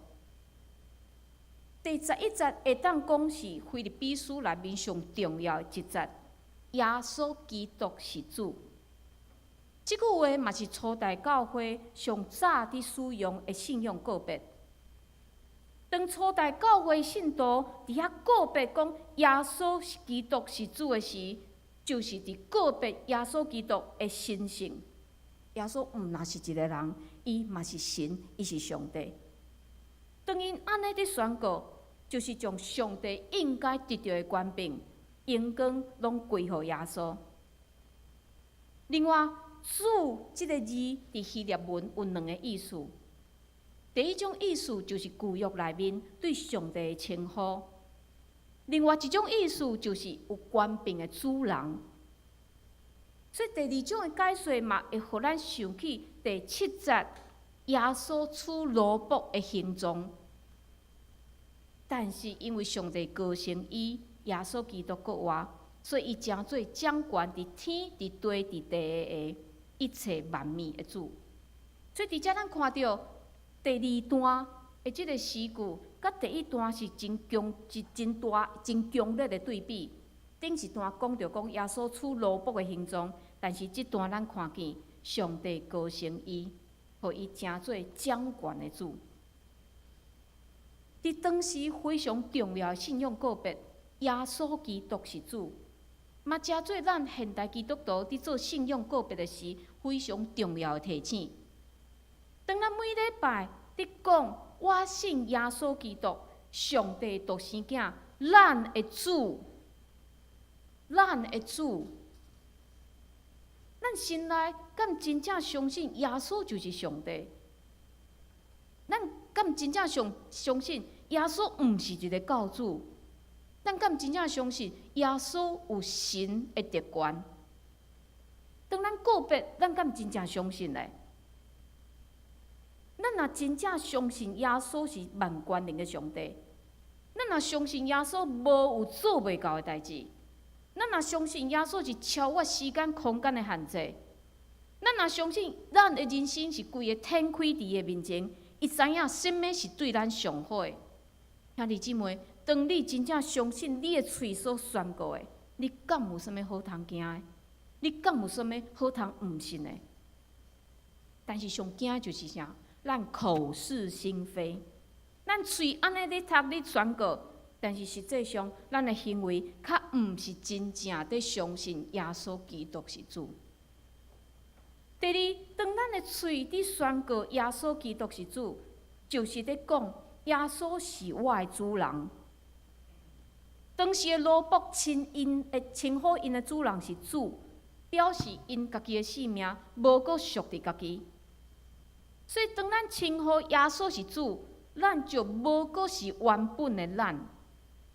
第十一節會當講是腓立比書內面上重要的一節。耶穌基督是主。這句話嘛是初代教會上早佇使用的信仰告白。當初代教會信徒佇遐告白講耶穌基督是主的時，就是佇告白耶穌基督的神性。耶穌毋若是一个人，伊嘛是神，伊是上帝。當𪜶按呢佇宣告，就是將上帝應該得著的權柄、榮光攏歸予耶穌。另外，主這个字佇希臘文有兩个意思。第一種意思就是舊約內面對上帝的稱呼。另外一種意思就是有權柄的主人。所以第二種的解說嘛，會予咱想起第七節耶穌取奴僕的形狀。但是因為上帝高升伊，耶穌基督閣活，所以伊成做掌權佇天、佇地、佇地下的一切萬物的主。所以佇遮咱看著第二段的這個詩句，佮第一段是真強、是真大、真強烈的對比。頂一段講著講耶穌取奴僕的形狀，但是這段咱看見上帝高升伊，予伊成做掌權的主。佇當時非常重要的信仰告白，耶穌基督是主，嘛成做咱現代基督徒佇做信仰告白的時非常重要的提醒。當咱每禮拜佇講我信耶穌基督，上帝獨生囝，咱的主，咱的主，咱心內敢真正相信耶穌就是上帝？咱敢真正相信耶穌毋是一个教主？咱敢真正相信耶穌有神的特權？當咱告白，咱敢真正相信咧？咱若真正相信耶穌是萬權能的上帝，咱若相信耶穌無有做袂到的代誌，咱若相信耶穌是超越時間空間的限制，咱若相信咱的人生是規个展開佇伊的面前，伊知影啥物是對咱上好的。兄弟姊妹，當你真正相信你的喙所宣告的，你敢有啥物好通驚的？你敢有啥物好通毋信的？但是上驚的就是啥？咱口是心非，咱喙按呢咧讀咧宣告，但是實際上咱的行為較毋是真正佇相信耶穌基督是主。第二，當咱的喙佇宣告耶穌基督是主，就是佇講耶穌是我的主人。當時的奴僕稱𪜶會稱呼𪜶的主人是主，表示𪜶家己的性命無閣屬佇家己。所以，當咱稱呼耶穌是主，咱就無閣是原本的咱。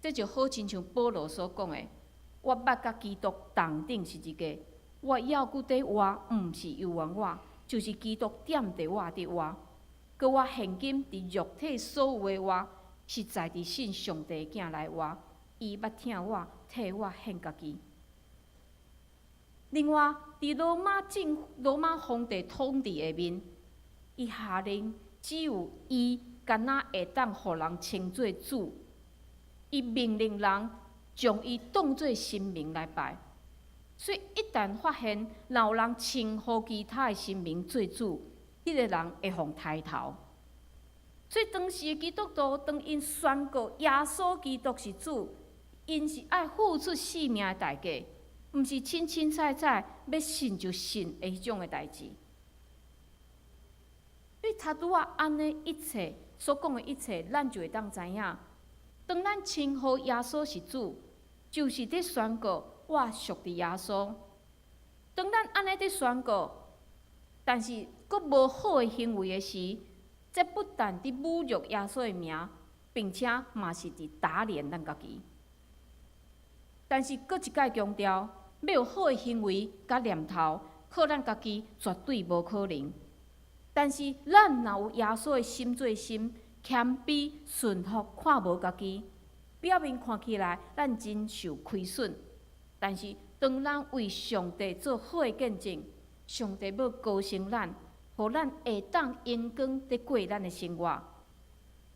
這就好親像保羅所講的：我捌佮基督同釘十字架，我猶閣佇活，毋是由阮我，就是基督踮佇我佇活。閣我現今佇肉體所有的活，實在佇信上帝的囝來活。伊捌疼我，替我獻家己。另外，佇羅馬皇帝統治下面，伊下令只有伊敢若會當予人稱做主。伊命令人將伊當做神明來拜。所以一旦發現若有人稱呼其他的神明做主，彼個人會予刣頭。所以當時的基督徒，當𪜶宣告耶穌基督是主，𪜶是愛付出性命的代價，毋是凊凊彩彩欲信就信的彼種的代誌。所以頭拄仔按呢一切所講的一切，咱就會當知影，當咱稱呼耶穌是主，就是佇宣告我屬佇耶穌。當咱按呢佇宣告，但是閣無好的行為的時，這不但佇侮辱耶穌的名，並且嘛是佇打臉咱家己。但是閣一擺強調，欲有好的行為佮念頭，靠咱家己絕對無可能。但是咱若有耶穌的心做心，謙卑順服，看無家己，表面看起來咱真受虧損。但是當咱為上帝做好的見證，上帝欲高升咱，予咱會當榮光佇過咱的生活。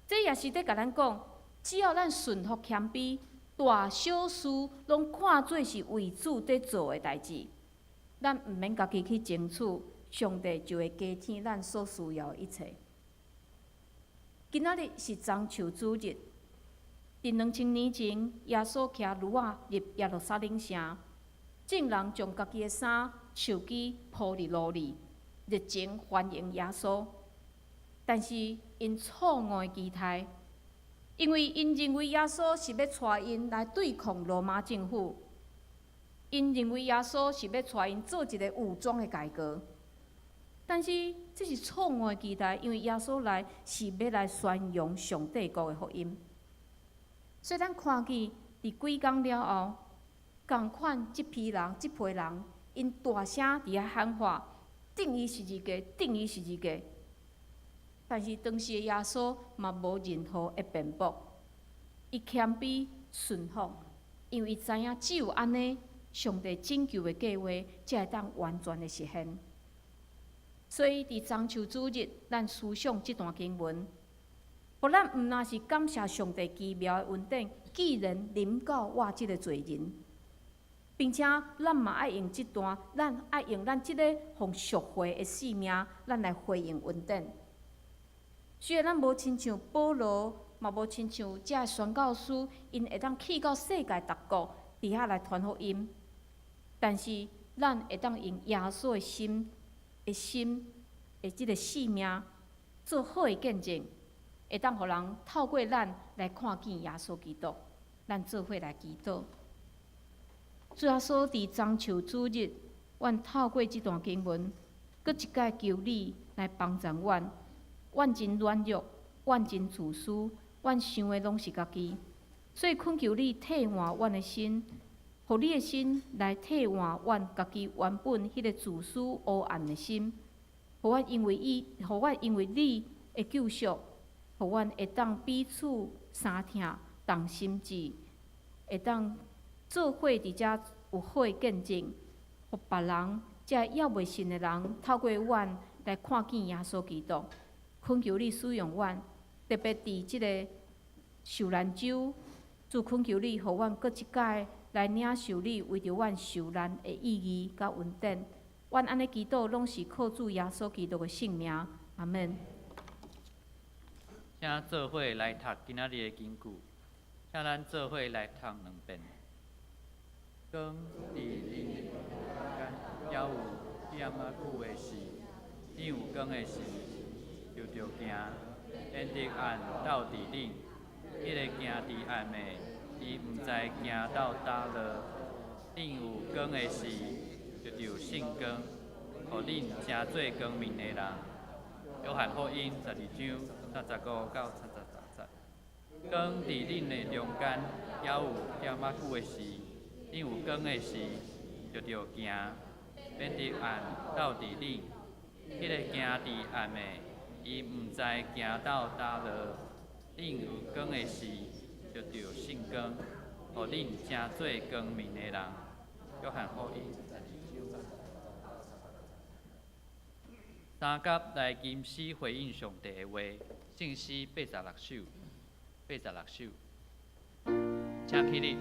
這也是佇共咱講，只要咱順服謙卑，大小事攏看做是為主佇做的代誌，咱毋免家己去爭取，上帝就會加添咱所需要的一切。今仔日是棕樹主日，佇2000年前，耶穌騎驢仔入耶路撒冷城，眾人將家己的衫、樹枝鋪佇路裡，熱情歡迎耶穌。但是𪜶錯誤的期待，因為𪜶認為耶穌是欲帶𪜶來對抗羅馬政府，𪜶認為耶穌是欲帶𪜶做一个武裝的改革。但是這是錯誤的期待，因為耶穌來是欲來宣揚上帝國的福音。所以咱看見佇幾工了後，仝款這批人、這批人，𪜶大聲佇遐喊話，釘伊十字架，釘伊十字架。但是當時的耶穌嘛無任何的辯駁，伊謙卑順服，因為伊知影只有按呢，上帝拯救的計劃才會當完全的實現。所以佇棕樹主日，咱思想這段經文，予咱毋但是感謝上帝奇妙的恩典，既然臨到我這個罪人，並且咱嘛愛用這段，咱愛用咱這個予贖回的性命，咱來回應恩典。雖然咱無親像保羅，嘛無親像這宣教師，𪜶會當去到世界各國，佇遐來傳福音。但是，咱會當用耶穌的心的這个性命，做好的見證，會當予人透過咱來看見耶穌基督。咱做伙來祈禱。主耶穌佇棕樹主日，阮透過這段經文，閣一擺求你來幫助阮。阮真軟弱，阮真自私，阮想的攏是家己，所以懇求你替換阮的心，予你的心來替換阮家己原本彼个自私黑暗的心，予阮因為你的救贖，予阮會當彼此相疼，同心志，會當做伙佇遮有好的見證，予別人這猶未信的人透過阮來看見耶穌基督。懇求你使用阮，特別佇這个受難週，主懇求你，予阮閣一擺來領受你為著阮受難的意義佮恩典。阮按呢祈禱，攏是靠主耶穌基督的聖名。阿門。請做伙來讀今仔日的經句，請咱做伙來讀兩遍。光佇恁的中間，猶有一點仔久的時，恁有光的時，就著行，免得暗斗佇恁。彼个行佇暗的，伊毋知行到佗落。恁有光的時，就著信光，予恁成做光明的人。約翰福音12章35到36節。光佇恁的中間，猶有一點仔久的時，恁有光的時，就著行，免得暗斗佇恁。彼个行佇暗的，伊毋知行到佗落。恁有光的時，就著信光，予恁成做光明的人。約翰福音12章。三甲來吟詩回應上帝的話，聖詩86首，86首，請起立。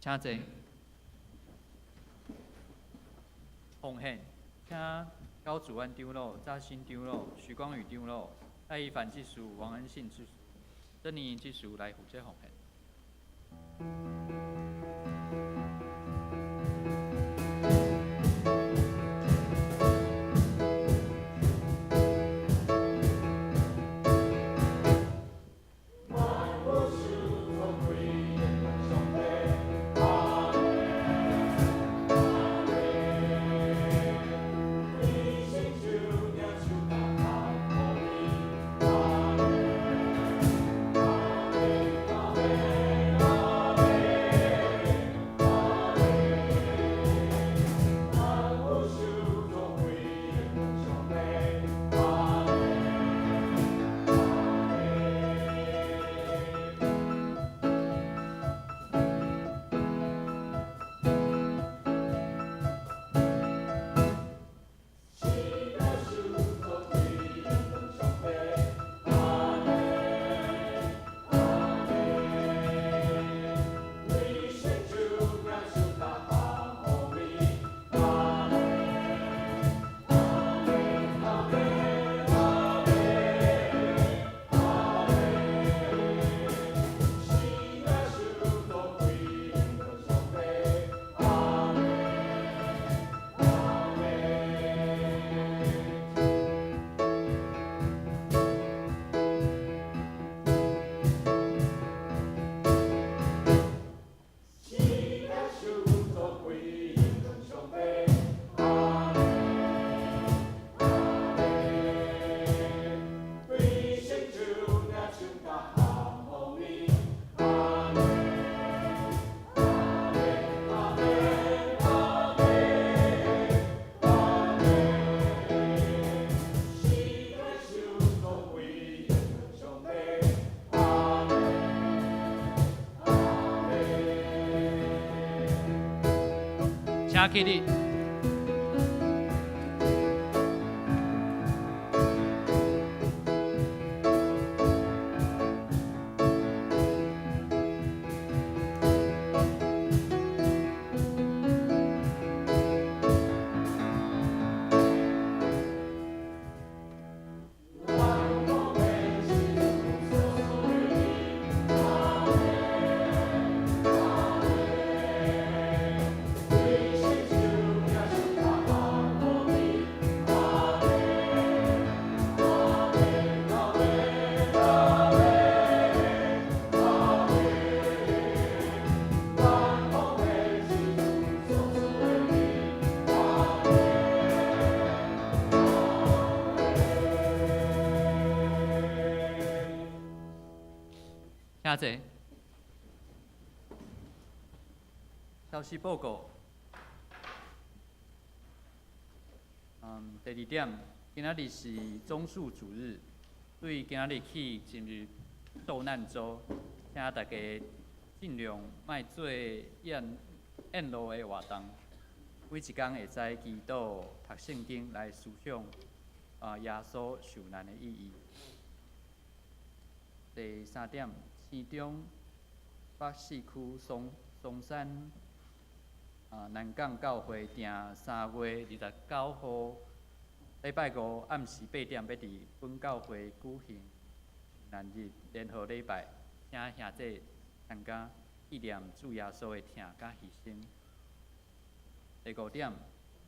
請坐。奉獻，請高祖安長老、扎新長老、徐光宇長老、蔡一凡執事、王恩信執事、曾妮執事來負責奉獻。請起立。請坐。消息報告。第二點，今仔日是棕樹主日，對今仔日起進入受難週，請大家盡量莫做宴宴樂的活動，每一工會使祈禱、讀聖經來思想耶穌受難的意義。第三點，市中北四區松松山南港教會訂3月29號禮拜五暗時8點，欲佇本教會舉行受難日聯合禮拜，請兄弟參加紀念主耶穌的疼佮犧牲。第五點，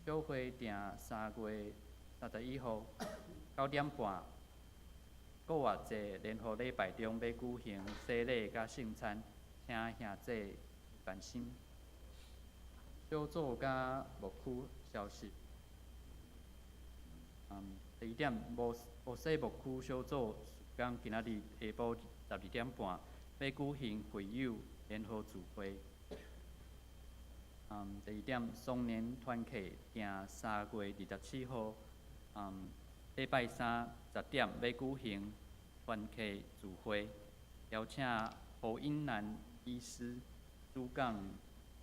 小會訂3月31號9點半，復活節聯合禮拜中欲舉行洗禮佮聖餐，請兄弟關心。小組佮牧區消息。第一點，摩摩西牧區小組事工今仔日下晡12點半欲舉行會友聯合聚會。第二點，松年團契訂3月27號，禮拜三10點欲舉行團契聚會，邀請侯英南醫師主講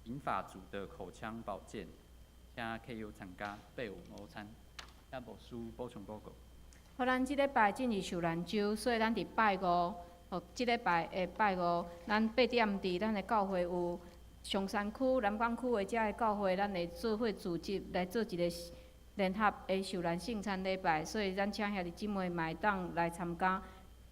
銀髮族的口腔保健，請客友參加，備有午餐。請牧師補充報告。好，咱這禮拜進入受難週，所以咱佇拜五，吼，這禮拜的拜五，咱8點佇咱的教會有松山區、南港區的遮个教會，咱會做伙組織來做一個聯合的受難聖餐禮拜，所以咱請兄弟姊妹嘛會當來參加。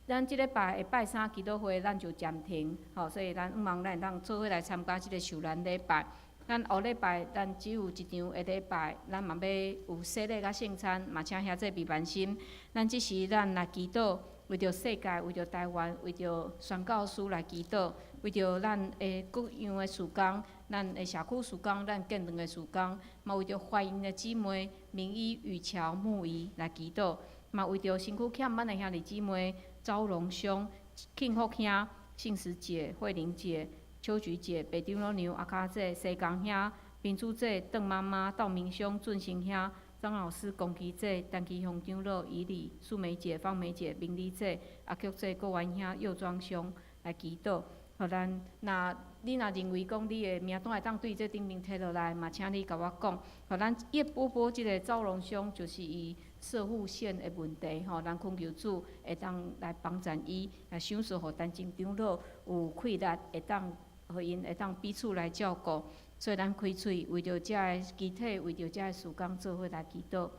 咱這禮拜的拜三祈禱會，咱就暫停，吼，所以咱向望咱會當做伙來參加這個受難禮拜。咱後禮拜咱只有一場的禮拜，咱嘛欲有洗禮佮聖餐，嘛請兄弟備萬心。咱這時咱來祈禱，為著世界，為著台灣，為著宣教師來祈禱，為著咱的各樣的事工，咱的社區事工，咱建堂的事工，嘛為著懷孕的姊妹明醫雨喬木儀來祈禱，嘛為著身軀欠咱的兄弟姊妹昭榮兄、慶福兄、信實姐、慧玲姐、秋菊姐、北長老娘、阿卡姐、西江兄、民主姐、鄧媽媽、道明兄、俊生兄、張老師、龚奇姐、陳其雄長老、以禮、素梅姐、芳梅姐、明麗姐、阿菊姐、郭元兄、右莊兄來祈禱。予咱，若你若認為講你的名單會當對這頂面提落來，嘛請你共我講。予咱葉波波這个趙榮兄，就是伊攝護腺的問題吼，咱懇求主會當來幫贊伊，來賞賜予陳靜長老有氣力，會當予𪜶會當彼此來照顧。所以咱開喙為著遮个肢體，為著遮个事工做伙來祈禱。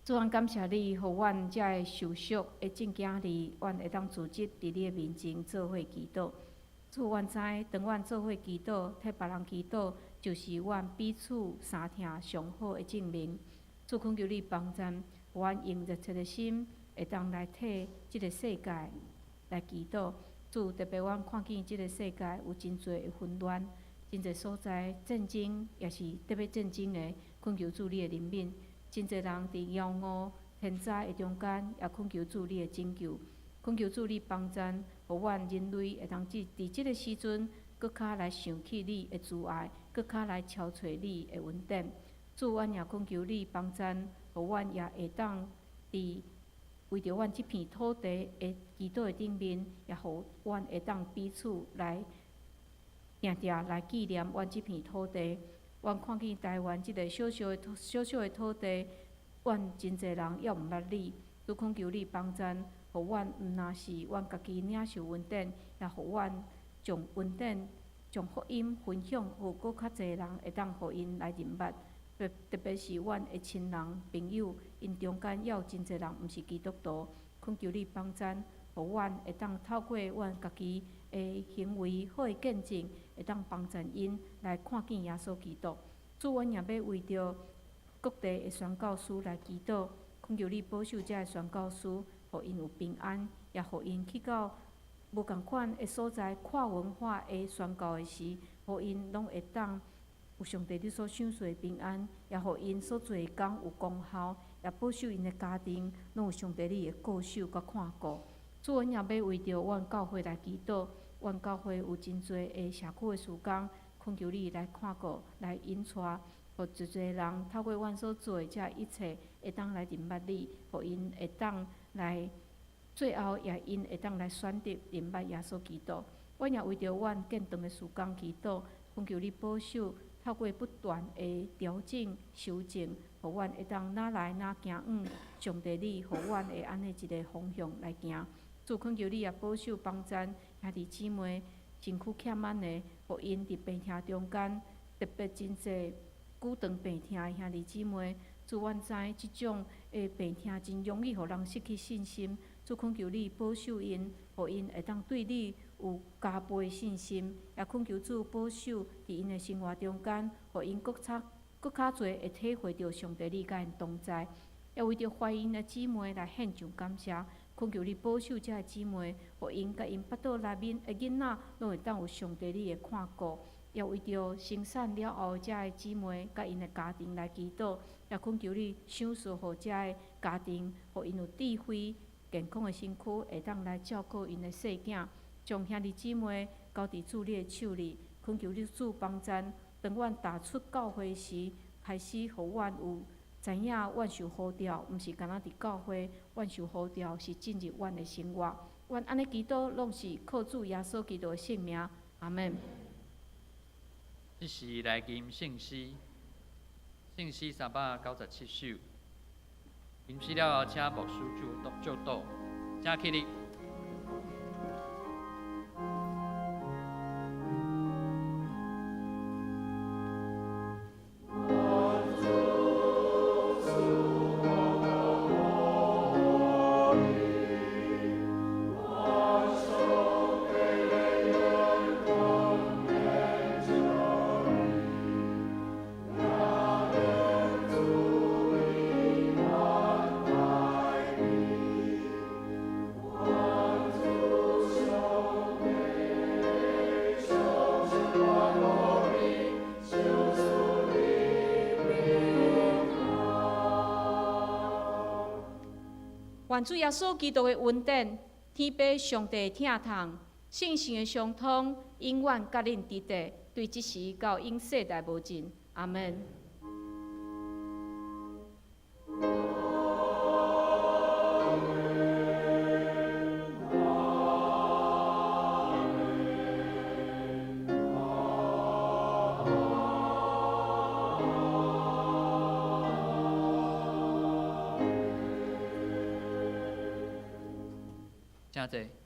主，阮感謝你，予阮遮个受屬的眾囝兒，阮會當組織佇你的面前做伙祈禱。主，阮知，當阮做伙祈禱，替別人祈禱，就是阮彼此相疼上好的證明。主，懇求你幫贊，予阮用熱切的心，會當來替這个世界來祈禱。主，特別阮看見這个世界有真濟的紛亂，真濟所在戰爭，也是特別戰爭的，懇求主你的憐憫。真濟人佇妖惡天災的中間，也懇求主你的拯救，懇求主你幫贊，予阮人類會當佇這个時陣，閣較來想起你的慈愛，閣較來朝揣你的恩典。主，阮也懇求你幫贊，予阮也會當佇為著阮這片土地的祈禱的頂面，也予阮會當彼此來定定來紀念阮這片土地。阮看見台灣這个小小的土小小的土地，阮真濟人猶毋捌你，主懇求你幫贊，予阮毋若是阮家己領受恩典，也予阮將恩典、將福音分享，予閣較濟人會當予𪜶來認捌。特特別是阮的親人朋友，𪜶中間猶有真濟人毋是基督徒，懇求你幫贊，予阮會當透過阮家己的行為好的見證，會當幫贊𪜶來看見耶穌基督。主，阮也欲為著各地的宣教師來祈禱，懇求你保守遮的宣教師，予𪜶有平安，也予𪜶去到無仝款的所在，跨文化的宣教的時，予𪜶攏會當有上帝你所賞賜的平安，也予𪜶所做的工有功效，也保守𪜶的家庭攏有上帝你的顧守佮看顧。主，阮也欲為著阮教會來祈禱，阮教會有真濟的社區的事工，懇求你來看顧、來引帶，予濟濟人透過阮所做的這一切，會當來認捌你，予𪜶會當來最後也𪜶會當來選擇認捌耶穌基督。阮也為著阮建堂的事工祈禱，懇求你保守，透過不斷的調整、修正，予阮會當愈來愈行往上帝你予阮的按呢一个方向來行。主，懇求你也保守幫贊兄弟姊妹身軀欠滿的，予𪜶佇病痛中間，特別真濟久長病痛的兄弟姊妹。主，阮知這種的病痛真容易予人失去信心。主，懇求你保守𪜶，予𪜶會當對你有加倍的信心。也懇求主保守佇𪜶的生活中間，予𪜶閣較閣較濟會體會著上帝你佮𪜶同在。也為著懷孕的姊妹來獻上感謝，懇求你保守遮的姊妹，予𪜶佮𪜶腹肚內面的囡仔，攏會當有上帝你的看顧。也為著生產了後遮的姊妹佮𪜶的家庭來祈禱，也懇求你賞賜予遮的家庭，予𪜶有智慧、健康的身軀，會當來照顧𪜶的細囝。將兄弟姊妹交佇主你的手裡，懇求你主幫贊。當阮踏出教會時，開始予阮有知影，阮受呼召，毋是干焦佇教會，阮受呼召是進入阮的生活。阮按呢祈禱，攏是靠主耶穌基督的聖名。阿們。這時來吟聖詩，聖詩397首。吟詩了後，請牧師祝祝禱，請起立。願主耶穌基督的恩典、天父上帝的疼痛、聖神的相通，永遠佮恁佇佇，對這時到永世代無盡。阿們。請坐。